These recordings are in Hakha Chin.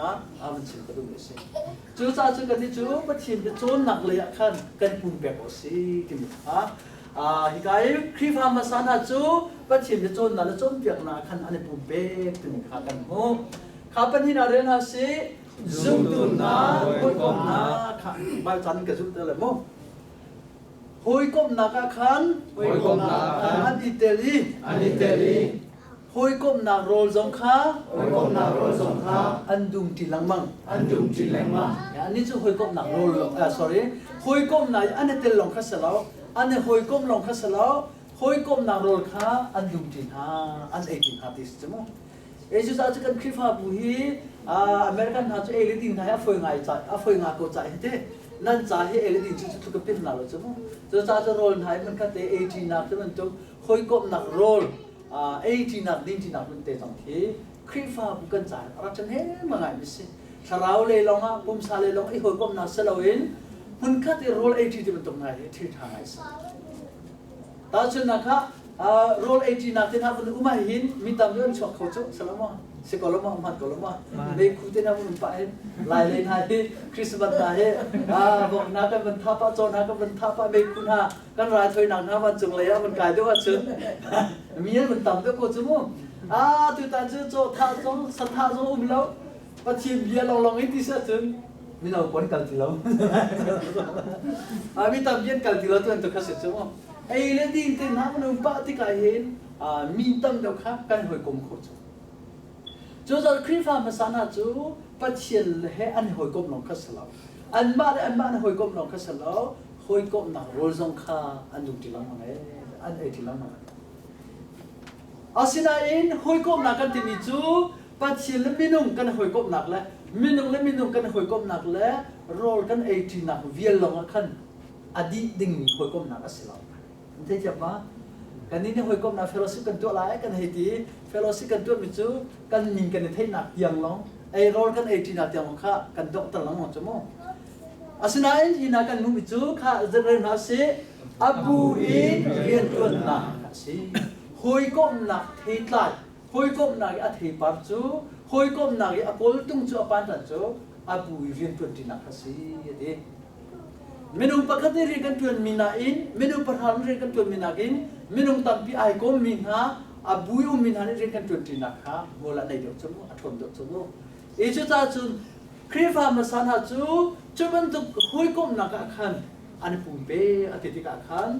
kha a van chim ka duhmi a si. Cucaah cun kannih cu Pathian biacawnnak lei ah khan kan pumpek awk a si timi kha hika i Khrihfa hmasa hna cu Pathian biacawnnak le cawnpiaknak ah khan an i pumpek timi kha kan hmuh. Kha pahnihnak rel hna sih, zumtu hna hawikomhnak kha Baibal caan in ka zumh te le mu. Hawikomhnak ah khan Hawikomhnak ah khan an i tel i an i tel i hawikomhnak rawl zong kha hawikomhnak rawl zong kha an dumṭi lengmang. an dumṭi lengmang. Annih cu hawikomhnak rawl sorry hawikomhnak i an i tel lawng kha si lo, an i hawikomh lawng kha si lo, hawikomhnak rawl kha an dumṭi hna, an eiṭi hna ti si cu mu. Cucaah cu kan Khrihfabu hi American hna cu ei le din hna hi a fawi ngai ca a fawi nga ko ca hi te nan ca hi ei le din cu cu tluk a pin na lo cu mu. Cucaah cu rawl hna hi hmun khat te ei ṭinak ti bantuk hawikomhnak rawl ei ṭinak din ṭinak mun te zong khi Khrihfabu kan ca a rak ṭhahnem ngai mi si. Thlarau lei lawng ah pumsa lei lawng i hawikomhnak si loin hmunkhat i rawl ei ṭi ti bantuk hna hi thil ṭha ngai si. Tahchunhnak ah rawl ei ṭinak te hna vun um ah hin mi tam an chuak kho cu si lo maw? Si ko lo maw? Hman ko lo maw? Meikhu te hna vun um pah hin Lai lei hna hi Christmas hna hi vok hna kan van tha pah, caw hna kan van tha pah, meikhu hna kan raithawinak hna vancung lei ah van kai deuh ahcun mi an van tam deuh ko cu mu. Tutan cu caw thah zong sathah zong um lo Pathian bia lawnglawng in ti si ahcun mino kon kal ti lo. Mi tampi an kal ti lo tu an tu kha si cu mu. Ei le din te hna kan um pah tikah hin mi tam deuh kha kan hawikom kho cu. Cucaah Khrihfa hmasa hna cu Pathian he an hawikom lawng kha si lo. Anmah le anmah an hawikom lawng kha si lo. Hawikomhnak rawl zong kha an dum ṭi lengmang ee, an ei ṭi lengmang. Asinain hawikomhnak kan timi cu Pathian le minung kan hawikomhnak le minung le minung kan hawikomhnak le rawl kan ei ṭinak vial lawngah khan a dih dingmi hawikomhnak a si lo. Nan theithiam ma? Kannih nih hawikomhnak fellowship kan tuah lai kan hei ti. Fellowship kan tuahmi cu kan min kan i theihnak tiang lawng, ei rawl kan ei ṭinak tiang lawng kha kan donghter lengmang cu mu. Asinain hi hna kan hmuhmi cu kha rel hna sih, a bu in rianṭuannak a si. Hawikomhnak theitlai, hawikomhnak i a theipar cu, hawikomhnak i a kawltung cu a panran cu a bu i rianṭuanṭinak a si a ti. Minung pakhat nih rian kan ṭuanmi nain minung pahra nih rian kan ṭuanmi nakin minung tampi ai kawmmi hna a bu i ummi hna nih rian kan ṭuanṭinak kha hmual a nei deuh cu mu, a ṭhawn deuh cu mu. I cucaah cun Khrihfa hmasa hna cu cu bantuk hawikomhnak ah khan an i pumpe a ti tikah khan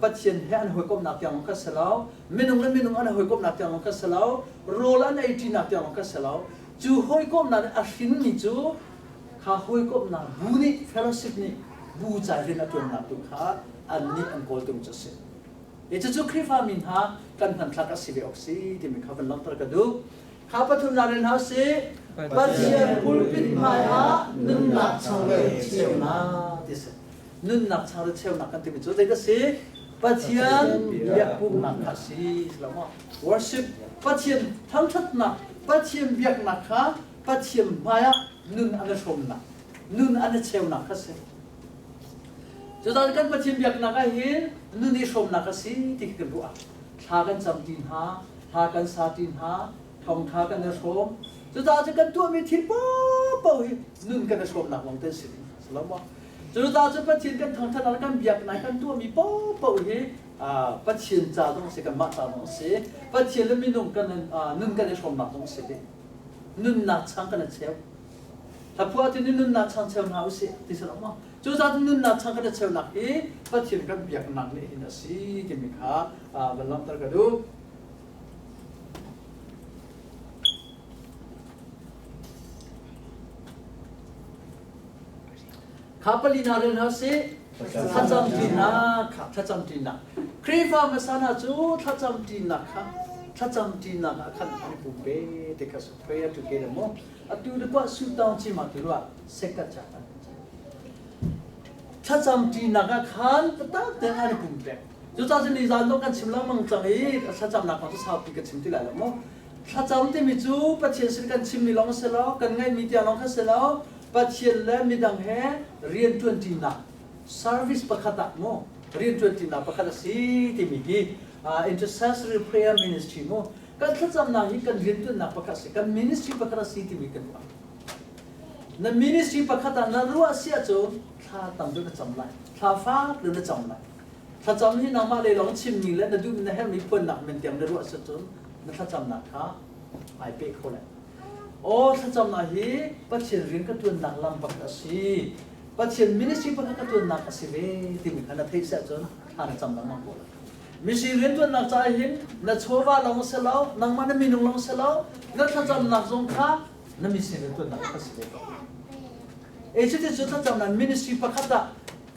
Pathian he an hawikomhnak tiang kha si lo, minung le minung an hawikomhnak tiang kha si lo, rawl an ei ṭinak tiang kha si lo. Cu hawikomhnak nih a hrinmi cu kha hawikomhnak bu nih fellowship nih bu ca rian a ṭuannak tu kha annih an kawltung cu a si. I cucu Khrihfa mi hna kan hmanthlak a si ve awk si timi kha van langhter ka duh. Kha pathumnak rel hna usih. Pathian pulpit hmai ah nunnak changreu cheunak ti si. Nunnak changreu cheunak kan timi cu zeidah si? Pathian biakpumhnak kha si. Worship Pathian thangṭhatnak, Pathian biaknak kha Pathian hmai ah nun an i hrawmnak, nun an i cheunak kha si. Cucaah kan Pathian biaknak ah hin nun i hrawmnak a si ti khi kan ruah. Thla kan cam ṭi hna, hla kan sa ṭi hna, thawngṭha kan i hrawm. Cucaah cu kan tuahmi thil paohpaoh hi nun kan i hrawmnak lawng te si. Cucaah cu Pathian kan thangṭhatnak kan biaknak kan tuahmi paohpaoh hi Pathian ca zong a si, kanmah ca zong a si. Pathian le minung kan nun kan i hrawmnak zong a si dih. Nunnak chang kan i cheu. Hlaphuah cu nunnak chang cheu hna usih ti si lo maw? Cucaah nunnak chang kan i cheunak hi Pathian kan biaknak nih hin a si timi kha van langhter ka duh. Kha pali hna rel hna sih. Thlacam ṭinak kha thlacam ṭinak. Khrihfa hmasa hna cu thlacam ṭinak kha thlacam ṭinak ah khan an i pumpe ti kha su prayer together mu. Atu le kuah su taung chi ma tu ruah sekat cha kan. Thlacam ṭinak ah khan tatak tein an i pumpe. Cucaah cun nizan zong kan chim lengmang cang i thlacamnak kong cu saupi ka chim ti lai lo mu. Thlacam timi cu Pathian sin kan chimmi lawng si lo, kan ngeihmi tiang lawng kha si lo, Pathian le midang he rianṭuanṭinak service pakhat ah mu rianṭuanṭinak pakhat a si timi hi intercessory prayer ministry mu kan thlacamnak hi kan rianṭuannak pakhat a si, kan ministry pakhat a si timi kan ruah. Na ministry pakhat ah na ruah si ahcun thla tam deuh na cam lai. Thla fak deuh na cam lai. Thlacam hi nangmah lei lawng chimmi le na duhmi na herhmi phuannak men tiang na ruah si ahcun na thlacamnak kha ai peh kho lai. Aw thlacamnak hi Pathian rian ka ṭuannak lam pakhat a si. Pathian ministry pakhat ka ṭuannak a si ve timi kha na theih si ahcun thla na cam lengmang ko lai. Misi rianṭuannak caah hin na chawva lawng si lo, nangmah na minung lawng si lo, na thlacamnak zong kha na misi rianṭuannak a si ve ko. E cuti cu thlacamnak ministry pakhat ah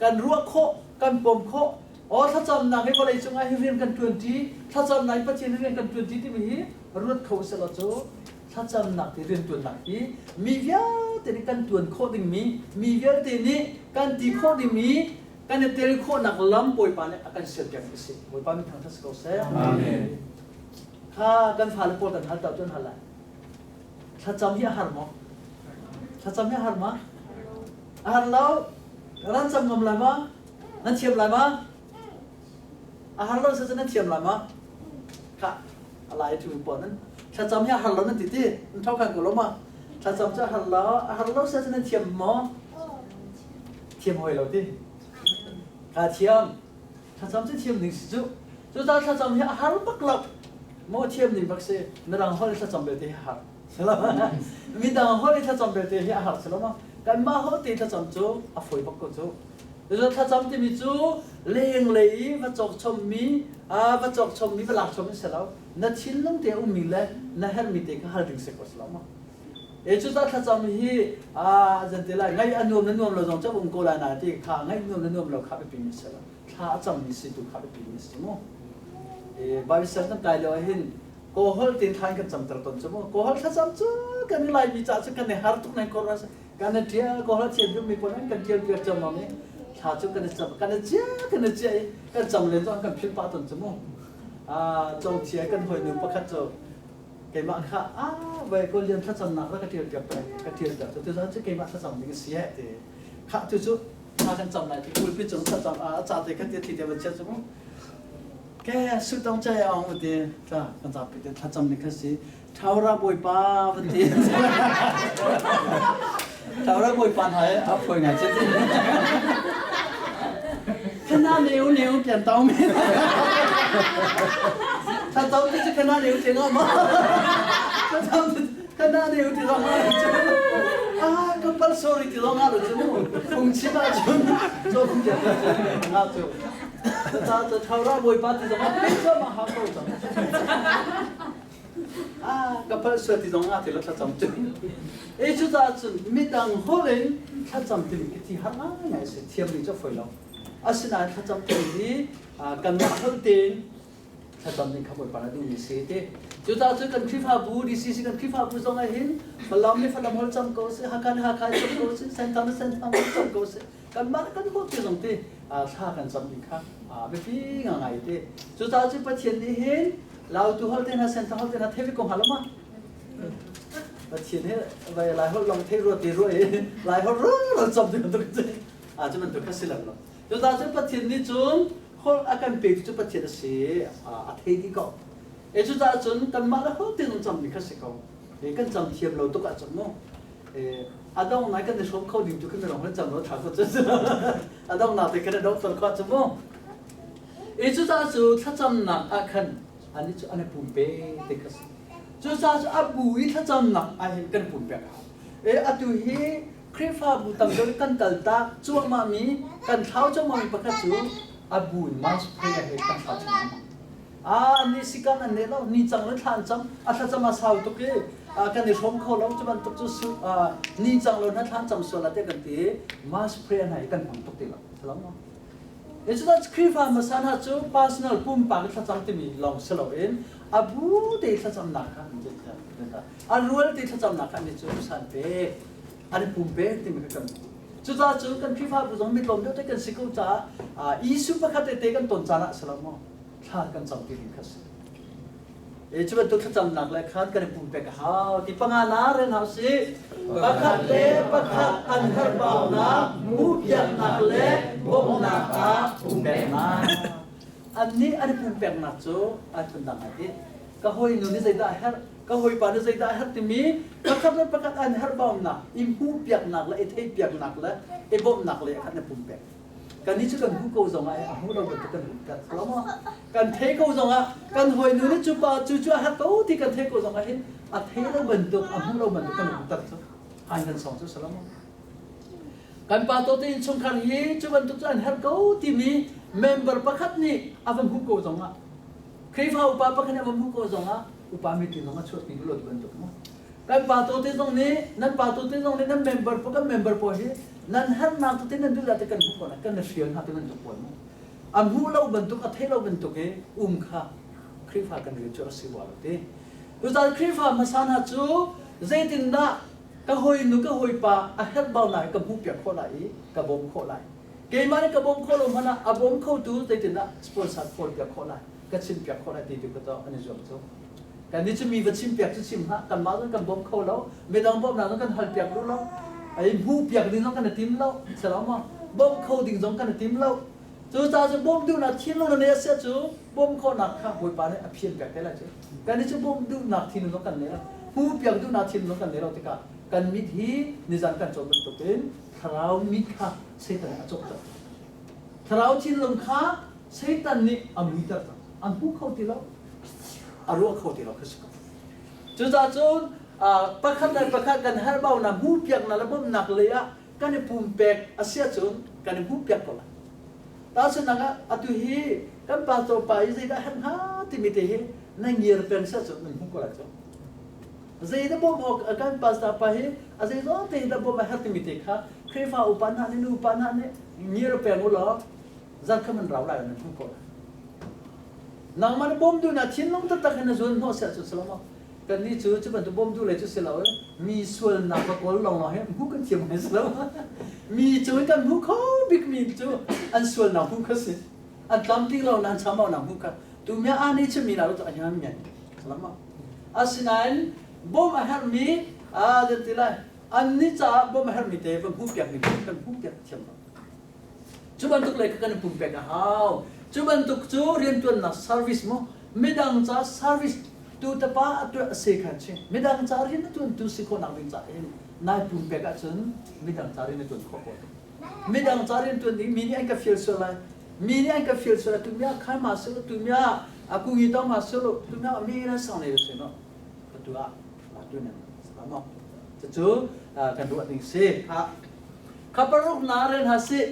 kan ruah khawh, kan pom khawh. Aw thlacamnak hi vawlei cungah hi rian kan ṭuanṭi, thlacamnak hi Pathian rian kan ṭuanṭi timi hi ruat kho selaw cu thlacamnak ti rianṭuannak hi mi vialte nih kan ṭuan khawh dingmi, mi vialte nih kan ti khawh dingmi kan i tel khawhnak lam Bawipa nih a kan sialpiak a si. Bawipa min thangṭhat si ko seh. Amen. Kha kan fale pawl kan hal ta cun hal lai. Thlacam hi a har maw? Thlacam hi a har ma? A har lo. Ran cam ngam lai ma? Nan thiam lai ma? A har lo sa nan thiam lai ma? Kha a lai thu po nan thlacam hi a har lo nan ti ti. Nan thau khan ko lo ma? Thlacam cu a har lo. A har lo sa nan thiam maw? Thiam hoi lo ti. Ka thiam. Thlacam cu thiam ding si cu. Cucaah thlacam hi a har bak lo. Maw thiam ding bak si. Mirang holh i thlacam belte hi a har. Midang holh i thlacam belte hi a har si lo ma. Kanmah holh te thlacam cu a fawi bak ko cu. Cucaah thlacam timi cu lenglei i va cawk chommi, va cawk chommi, va lak chommi si lo. Na thinlung te a ummi le na herhmi te kha hal ding si ko si lo ma. E cucaah thlacam hi a zan te lai ngaih a nuam na nuam lo zong cu um ko lai na ti kha ngaih nuam na nuam lo kha biapi mi si lo thla a cam mi si tu kha biapi mi si mu e Bible sel kan kai lio hin ko hol tin thla kan cam ter ton chu mu ko hol thlacam cu kan i lai mi ca cu kan i har tuk nai ko ra kan i tial ko hol thiam mi pon kan tial piak cham ma mi thla cu kan i cam kan i chia kan i chia i kan cam len zong kan phil pa ton chu mu a chong thia kan hoi nu pakhat cu Keimah kha ah vai ko lian thlacamnak la ka ṭial piak peng ka ṭial piak cu tuzaan cu keimah thlacam ding a si eh ti khah tu cu thla kan cam lai ti pulpit cung thlacam a ca te khan ti thli te van chiat cu mu ke su tong chai ong ti tla kan zapi te thlacam ding kha si Thaura bawipa van ti Thaura bawipa hna a phoi ngai che Khana neu neu pian tau me Thlacam ti cu khana neu te nga ma Thlacam ti khana neu ti zong nga cu ah ka pal sorry ti zong nga lo cu mu phung chim ah cun cho phung tiang nga cu ta ta thaura bawipa ti zong ah pe cho ma ha ko cang ah ka pal sual ti zong nga ti lo thlacam cu e cu caah cun midang holh in thlacam timi khi thi har ngai ngai si thiam ding cu foi lo Asinain thlacam timi hi kanmah holh tein thlacam ding kha Bawipa nih a duhmi si ti. Cucaah cun kan Khrihfabu DCC kan Khrihfabu zong ah hin Falam nih Falam holh cam ko sih, Hakha nih Hakha cam ko sih, Senthang nih Senthang holh cam ko sih. Kanmah kan holh te zong ti thla kan cam ding kha biapi ngai ti. Cucaah cun Pathian nih hin Lautu holh te hna Senthang holh te hna thei ve ko hnga lo ma? Pathian he vai Lai holh lawng thei rua ti rua i Lai holh ro cam ding bantuk si. Ah cu bantuk kha si lo. Cucaah cun Pathian nih cun holh a kan petu cu Pathian a si a thei dih ko. E cucaah cun kanmah le holh tein cammi kha si ko. E kan cam thiam lo tuk ahcun mu e a dong nai kan i hrawm kho ding tu kan rong le cam lo tha ko cu a dong nak te kan i dong ton kho cu mu. E cucaah cu thlacamnak ah khan ani cu an i pumpe te kha si. Cucaah cu a bu i thlacamnak ah hin kan pumpek a hau. E atu hi Khrihfabu tam deuh kan kaltak cuahmahmi, kan thlau cuahmahmi pakhat cu a bu in mass prayer he kan thlau cuahmah. Ah, ni sikan an ne lo, ni cang le thla an cam, a thlacam a sau tuk i kan i hrawm kho lo, cu bantuk cu su, ni cang lo na thla an cam sual ah te kan ti mass prayer hna hi kan hmang tuk ti lo. Salam ma? Cucaah Khrihfa hmasa hna cu personal pumpak i thlacam timi lawng si loin a bu te thlacamnak kha an a rual te thlacamnak kha an i cu san pek an i pumpek timi kha kan hmuh. Cucaah cun kan Khrihfabu zong mitlawm deuh te kan si ko caah issue pakhat tete kan ton caan ah si lo maw thla kan cam ti ding kha si. E cu bantuk thlacamnak le khan kan i pumpek a hau ti panga na ren hau si. Pakhat le pakhat an herhbaunak hmuhpiaknak le bawmhnak ah pumpeknak. Annih an i pumpeknak cu ai phundang ai ti. Ka hawinu nih zeidah a herh? Ka hawipa nih zeidah a herh timi pakhat le pakhat an herhbaunak, i hmuhpiaknak le i theihpiaknak le i bawmhnak lei ah khan na pumpek. Kannih cu kan hmuh ko zong ah a hmu lo bantuk kan hmuh kan lo maw? Kan thei ko zong ah kan hawinu nih cu pa cu cu a herh ko ti kan thei ko zong ah hin a thei lo bantuk a hmu lo bantuk kan hmuh tak cu an kan song cu si lo maw? Kan pa to te innchungkhar hi cu bantuk cu an herh ko timi member pakhat nih a va hmuh ko zong ah Khrihfa upa pakhat nih a va hmuh ko zong ah upa meeting zong a chuahpi lo ti bantuk mu. Kan pa to te zong nih nan pa to te zong nih nan member pawl kan member pawl hi nan herhnak tete nan duh te kan hmuh ko kan hrial hna ti bantuk pawl mu. A hmuh lo bantuk a thei lo bantuk i um kha Khrihfa kan rian cu a si rua lo ti. Cucaah Khrihfa hmasa hna cu zeitindah ka hawinu ka hawipa a herhbaunak hi ka hmuhpiak khawh lai i ka bawm khawh lai. Keimah nih ka bawm khawh lo hmanh ah a bawm khotu zeitindah sponsor kawlpiak khawh lai, ka chimpiak khawh lai ti tu ka an i zuam cu. Kannih cu mi va chimpiak cu chim hlah, kanmah zong kan bawm kho lo, midang bawmhnak zong kan halpiak duh lo, ai hmuhpiak ding zong kan i tim lo, si lo maw? Bawmh kho ding zong kan i tim lo. Cucaah cu bawmh duhnak thinlung na neih a si cu bawmh khawhnak kha Bawipa nih a phian piak te lai cu. Kannih cu bawmh duhnak thinlung zong kan nei lo, hmuhpiak duhnak thinlung zong kan nei lo tikah kan mit hi nizan kan cawn bantukin thlarau mit kha Satan nih a cawhter. Thlarau thinlung kha Satan nih a muiter cang. An hmu kho ti lo. A ruah kho ti lo kha si ko. Cucaah cun pakhat le pakhat kan herhbaunak hmuhpiaknak le bawmhnak lei ah kan i pumpek a si ahcun kan i hmuhpiak ko lai. Tahchunhnak ah atu hi kan pastor pa i zeidah herh hnga timi te hi na ngiar peng si ahcun nan hmuh ko lai cu. Zeidah bawmh awk kan pastor pa hi a zeizong te hi dah bawmh a herh timi te kha Khrihfa upa hna nih nu upa hna nih ngiar peng u law zarkhat man rau lai nan hmuh ko lai. Nangmah na bawm duhnak thinlung taktak in na zuan hnawh si ahcun si lo maw? Kannih cu cu bantuk bawm duh lei cu si lo mi sualnak va kawl lawnglawng hi hmuh kan thiam ngai si lo. Mi cu kan hmuh kho bikmi cu an sualnak hmuh kha si. An tlamtling lo an chambaunak hmuh kha. Tu mia a nih chimmi na cu a hian men. Salam Asinain bawm a herhmi a ti lai an nih caah bawm a herhmi te va hmuh piak mi kan hmuh piak thiam lo. Cu bantuk lei kha kan i pumpek a hau. Cu bantuk cu rianṭuannak service mu midang ca service tu tapa a tuah a si kha chi. Midang ca rian a ṭuantu si khawhnak ding caah hin nai pumpek ahcun midang ca rian a ṭuan khawh ko. Midang ca rian ṭuan ding mi nih an ka fial sual lai. Mi nih an ka fial sual lai tu mia khai ma sul tu mia a kungi tong ma sul tu mia mi na sang nei se no. Ka tu ah ma tu nan sa mo. Cucu kan ruah ding si. Ha Kha paruk na rel hna sih.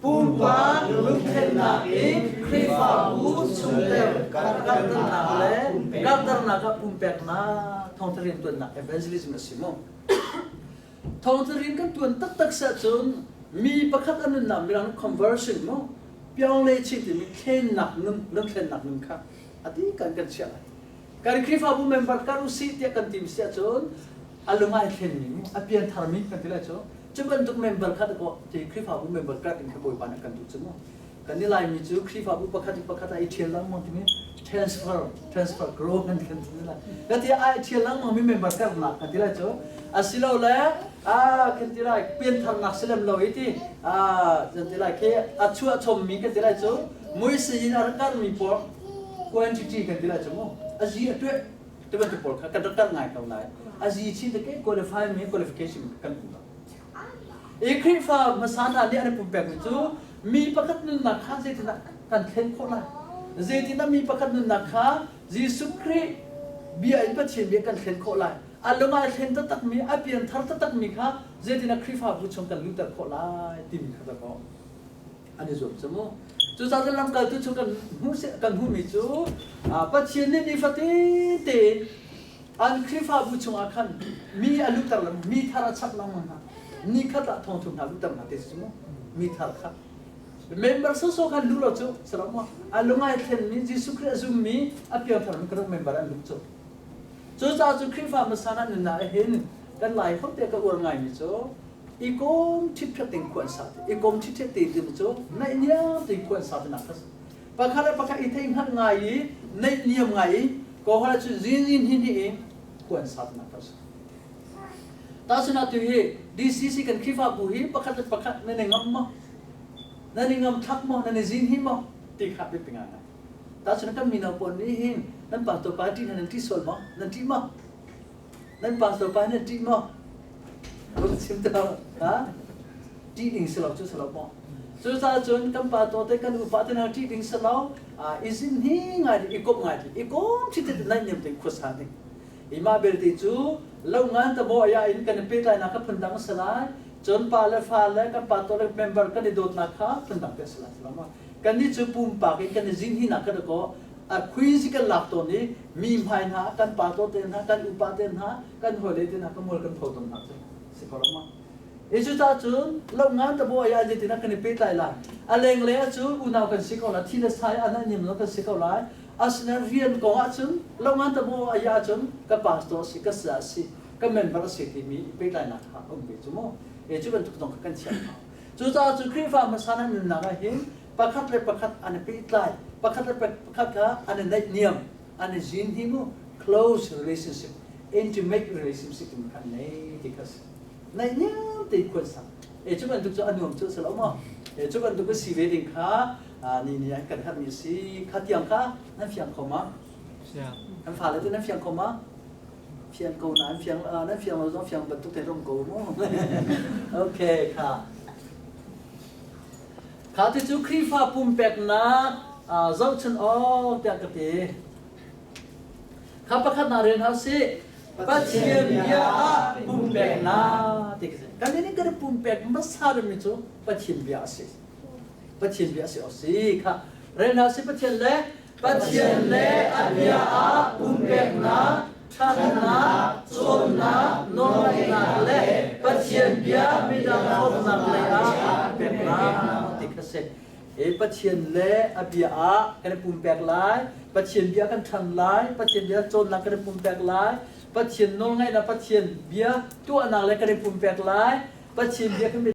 Pumpak lungthlennak in Khrihfabu chungtel karhternak le karhternak ah pumpeknak thawngtha riantuannak evangelism a si mu. Thawngtha rian kan tuan taktak si ahcun mi pakhat a nunnak mirang conversion mu piang le chin timi thlennak nun lungthlennak nun kha a ti kan kan chiah lai. Kan Khrihfabu member kar usih tiah kan tim si ahcun a lung ai thlenmi mu a piantharmi kan ti lai cu cu bantuk member kha ko ti Khrihfabu member kar in kha Bawipa nih kan duh cu mu kan i Laimi cu Khrihfabu pakhat in pakhat ah i ṭhial lengmang timi transfer transfer grow kan kan ti lai ka ti ai ṭhial lengmang mi member karnak kan ti lai cu asilole a kan ti lai piantharnak si lem lo i ti a kan ti lai khi a chuah chommi kan ti lai cu muisi in a rak karmi pawl quantity kan ti lai cu mu a zi a tueh ti bantuk pawl kha kan rak karh ngai ko lai a zi chin te ke qualify mi qualification kan um lo i Khrihfa hmasa hna nih an i pumpekmi cu mi pakhat nunnak kha zeitindah kan thlen khawh lai zeitindah mi pakhat nunnak kha Jesuh Khrih bia in Pathian bia kan thlen khawh lai a lung ai thlen taktakmi a pianthar taktakmi kha zeitindah Khrihfabu chung kan luhter khawh lai timi kha dakaw an i zuam cu mu cucaah cun lamkaltu chung kan hmuh kan hmuhmi cu Pathian nih nifatin tein an Khrihfabu chungah khan mi a luhter lo mi thar a chap lengmang hna ni khat ah thongthum hna luhter hna te si mu mi thar kha member sawsawh khan luh lo cu salam mu a lungai thlenmi Jesuh Khrih a zummi a piangthar mi kan member an luh cu cucaah cu Khrihfa hmasa na nunnak hin kan lai hote ka uar ngaimi cu i kom ṭhipṭhep tein khua an sa i kom ṭhipṭhep te ti cu naihniam tein khua an sa tinak kha pakhat le pakhat i thei hngalh ngai i naihniam ngai i kawhra cu zingzin hin hi in khua an sa tinak kha si tahchun tu hi DCC kan Khrihfabu hi pakhat le pakhat nan i ngam maw nan i ngam thak maw nan i zin hi maw ti kha biapi ngai ngai tahchun kan mino pawl nih hin nan pastor party nan ṭi sual maw nan ṭi maw? Nan pastor pa nan ṭih maw? Run chim te ha? Ṭih ding si lo cu si lo maw? Cucaah cun kan pa to te kan upa te hna ṭih ding si lo. I zin hi ngai ding, i komh ngai ding, i kom ṭhi te naih niam tein khuasa ding. I mah belte cu lo ngan ta maw aya in kan i pehtlainak kha phundang a si lai. Cun pa le fa le kan pa to le member kan i dawtnak kha phundang te a si lai. Si lo maw? Kannih cu pumpak in kan i zin hi nak kan i kaw a khuizi kan lak tawn i mi hmai hna kan pa to te hna kan upa te hna kan hawile te hna ka mual kan pho tawn hna cu si ko lo ma i cucaah cun lo ngan ta bo ai ai zeitin kan i pehtlai lai a lenglei ah cu unau kan si ko lai thi le sai an anim lo kan si ko lai asinain rian kong ah cun lo ngan ta bo ai ah cun ka pastor si ka saya si ka member si timi pehtlainak kha um ve cu mu e cu bantuk zong kha kan thiam hau cucaah cun Khrihfa hmasa nan nunnak ah hin pakhat le pakhat an i pehtlai pakhat le pakhat kha an i naihniam an i zin hi mu close relationship intimate relationship in khan nei ti kha si naihniam te khuan sang e cu bantuk cu a nuam cu a si lo maw e cu bantuk a si ve ding kha ni ni an kan herhmi si kha tiang kha nan fiang kho ma kan fale te nan fiang kho ma fiang ko na an fiang nan fiang lo zong fiang bantuk te rom ko mu okay kha Kha ti cu Khrihfa pumpeknak zohchun awk tiah ka ti. Kha pakhatnak rel hna usih. Pathian bia ah pumpeknak ti ka si. Kan nih kan pumpek hmasa dingmi cu Pathian bia a si. Pathian bia a si awk si. Kha rel hna usih Pathian le Pathian le a bia ah pumpeknak, ṭhatnak, cawnnak, nawlngeihnak le Pathian bia midang hrawmnak lei ah peknak ti kha si. E Pathian le a bia ah kan i pumpek lai, Pathian bia kan ṭhan lai, Pathian bia cawnnak kan i pumpek lai, Pathian nawlngaihnak, Pathian bia tuahnak le kan i pumpek lai, Pathian bia kan.